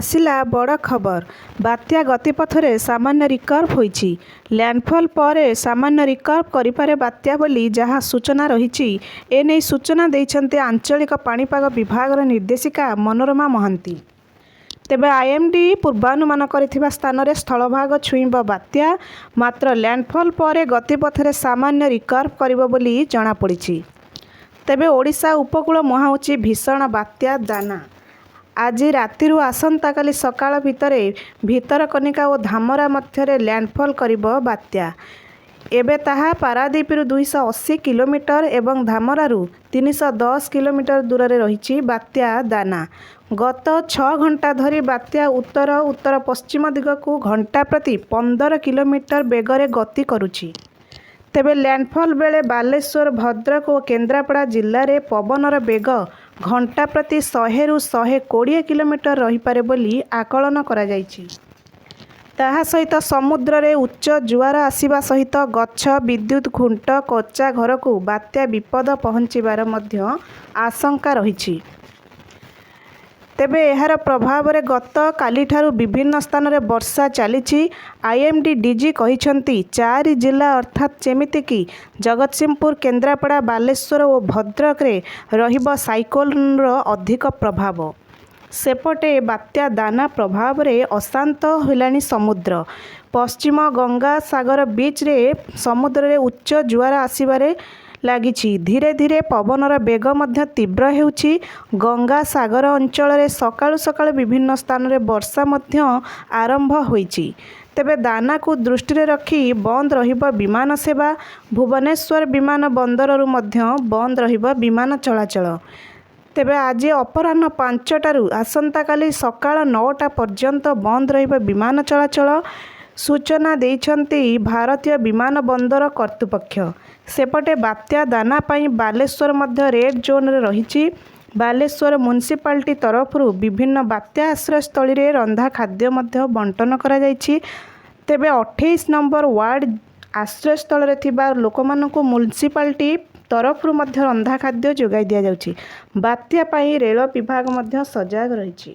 ଆସିଲା ବଡ଼ ଖବର। ବାତ୍ୟା ଗତିପଥରେ ସାମାନ୍ୟ ରିକର୍ଭ ହୋଇଛି। ଲ୍ୟାଣ୍ଡଫଲ ପରେ ସାମାନ୍ୟ ରିକର୍ଭ କରିପାରେ ବାତ୍ୟା ବୋଲି ଯାହା ସୂଚନା ରହିଛି। ଏନେଇ ସୂଚନା ଦେଇଛନ୍ତି ଆଞ୍ଚଳିକ ପାଣିପାଗ ବିଭାଗର ନିର୍ଦ୍ଦେଶିକା ମନୋରମା ମହାନ୍ତି। ତେବେ ଆଇଏମଡି ପୂର୍ବାନୁମାନ କରିଥିବା ସ୍ଥାନରେ ସ୍ଥଳଭାଗ ଛୁଇଁବ ବାତ୍ୟା। ମାତ୍ର ଲ୍ୟାଣ୍ଡଫଲ ପରେ ଗତିପଥରେ ସାମାନ୍ୟ ରିକର୍ଭ କରିବ ବୋଲି ଜଣାପଡ଼ିଛି। ତେବେ ଓଡ଼ିଶା ଉପକୂଳ ମୁହାଁଉଛି ଭୀଷଣ ବାତ୍ୟା ଦାନା। ଆଜି ରାତିରୁ ଆସନ୍ତାକାଲି ସକାଳ ଭିତରେ ଭିତରକନିକା ଓ ଧାମରା ମଧ୍ୟରେ ଲ୍ୟାଣ୍ଡଫଲ କରିବ ବାତ୍ୟା। ଏବେ ତାହା ପାରାଦୀପରୁ 280 କିଲୋମିଟର ଏବଂ ଧାମରାରୁ 310 କିଲୋମିଟର ଦୂରରେ ରହିଛି ବାତ୍ୟା ଦାନା। ଗତ 6 ଘଣ୍ଟା ଧରି ବାତ୍ୟା ଉତ୍ତର ଉତ୍ତର ପଶ୍ଚିମ ଦିଗକୁ ଘଣ୍ଟାପ୍ରତି 15 କିଲୋମିଟର ବେଗରେ ଗତି କରୁଛି। ତେବେ ଲ୍ୟାଣ୍ଡଫଲ ବେଳେ ବାଲେଶ୍ୱର, ଭଦ୍ରକ ଓ କେନ୍ଦ୍ରାପଡ଼ା ଜିଲ୍ଲାରେ ପବନର ବେଗ ଘଣ୍ଟାପ୍ରତି 100ରୁ 120 କିଲୋମିଟର ରହିପାରେ ବୋଲି ଆକଳନ କରାଯାଇଛି। ତାହା ସହିତ ସମୁଦ୍ରରେ ଉଚ୍ଚ ଜୁଆର ଆସିବା ସହିତ ଗଛ, ବିଦ୍ୟୁତ ଖୁଣ୍ଟ, କଚ୍ଚା ଘରକୁ ବାତ୍ୟା ବିପଦ ପହଞ୍ଚିବାର ମଧ୍ୟ ଆଶଙ୍କା ରହିଛି। ତେବେ ଏହାର ପ୍ରଭାବରେ ଗତକାଲିଠାରୁ ବିଭିନ୍ନ ସ୍ଥାନରେ ବର୍ଷା ଚାଲିଛି। ଆଇଏମଡି ଡିଜି କହିଛନ୍ତି, ଚାରି ଜିଲ୍ଲା ଅର୍ଥାତ୍ ଯେମିତିକି ଜଗତସିଂହପୁର, କେନ୍ଦ୍ରାପଡ଼ା, ବାଲେଶ୍ୱର ଓ ଭଦ୍ରକରେ ରହିବ ସାଇକ୍ଲୋନର ଅଧିକ ପ୍ରଭାବ। ସେପଟେ ବାତ୍ୟା ଦାନା ପ୍ରଭାବରେ ଅଶାନ୍ତ ହେଲାଣି ସମୁଦ୍ର। ପଶ୍ଚିମ ଗଙ୍ଗା ସାଗର ବିଚ୍ରେ ସମୁଦ୍ରରେ ଉଚ୍ଚ ଜୁଆର ଆସିବାରେ ଲାଗିଛି। ଧୀରେ ଧୀରେ ପବନର ବେଗ ମଧ୍ୟ ତୀବ୍ର ହେଉଛି। ଗଙ୍ଗା ସାଗର ଅଞ୍ଚଳରେ ସକାଳୁ ସକାଳୁ ବିଭିନ୍ନ ସ୍ଥାନରେ ବର୍ଷା ମଧ୍ୟ ଆରମ୍ଭ ହୋଇଛି। ତେବେ ଦାନାକୁ ଦୃଷ୍ଟିରେ ରଖି ବନ୍ଦ ରହିବ ବିମାନ ସେବା। ଭୁବନେଶ୍ୱର ବିମାନ ବନ୍ଦରରୁ ମଧ୍ୟ ବନ୍ଦ ରହିବ ବିମାନ ଚଳାଚଳ। ତେବେ ଆଜି ଅପରାହ୍ନ 5ଟାରୁ ଆସନ୍ତାକାଲି ସକାଳ 9ଟା ପର୍ଯ୍ୟନ୍ତ ବନ୍ଦ ରହିବ ବିମାନ ଚଳାଚଳ। ସୂଚନା ଦେଇଛନ୍ତି ଭାରତୀୟ ବିମାନ ବନ୍ଦର କର୍ତ୍ତୃପକ୍ଷ। ସେପଟେ ବାତ୍ୟା ଦାନା ପାଇଁ ବାଲେଶ୍ୱର ମଧ୍ୟ ରେଡ୍ ଜୋନରେ ରହିଛି। ବାଲେଶ୍ୱର ମ୍ୟୁନିସିପାଲିଟି ତରଫରୁ ବିଭିନ୍ନ ବାତ୍ୟା ଆଶ୍ରୟସ୍ଥଳୀରେ ରନ୍ଧା ଖାଦ୍ୟ ମଧ୍ୟ ବଣ୍ଟନ କରାଯାଇଛି। ତେବେ 28 ନମ୍ବର ୱାର୍ଡ ଆଶ୍ରୟସ୍ଥଳରେ ଥିବା ଲୋକମାନଙ୍କୁ ମ୍ୟୁନିସିପାଲିଟି ତରଫରୁ ମଧ୍ୟ ରନ୍ଧା ଖାଦ୍ୟ ଯୋଗାଇ ଦିଆଯାଉଛି। ବାତ୍ୟା ପାଇଁ ରେଳ ବିଭାଗ ମଧ୍ୟ ସଜାଗ ରହିଛି।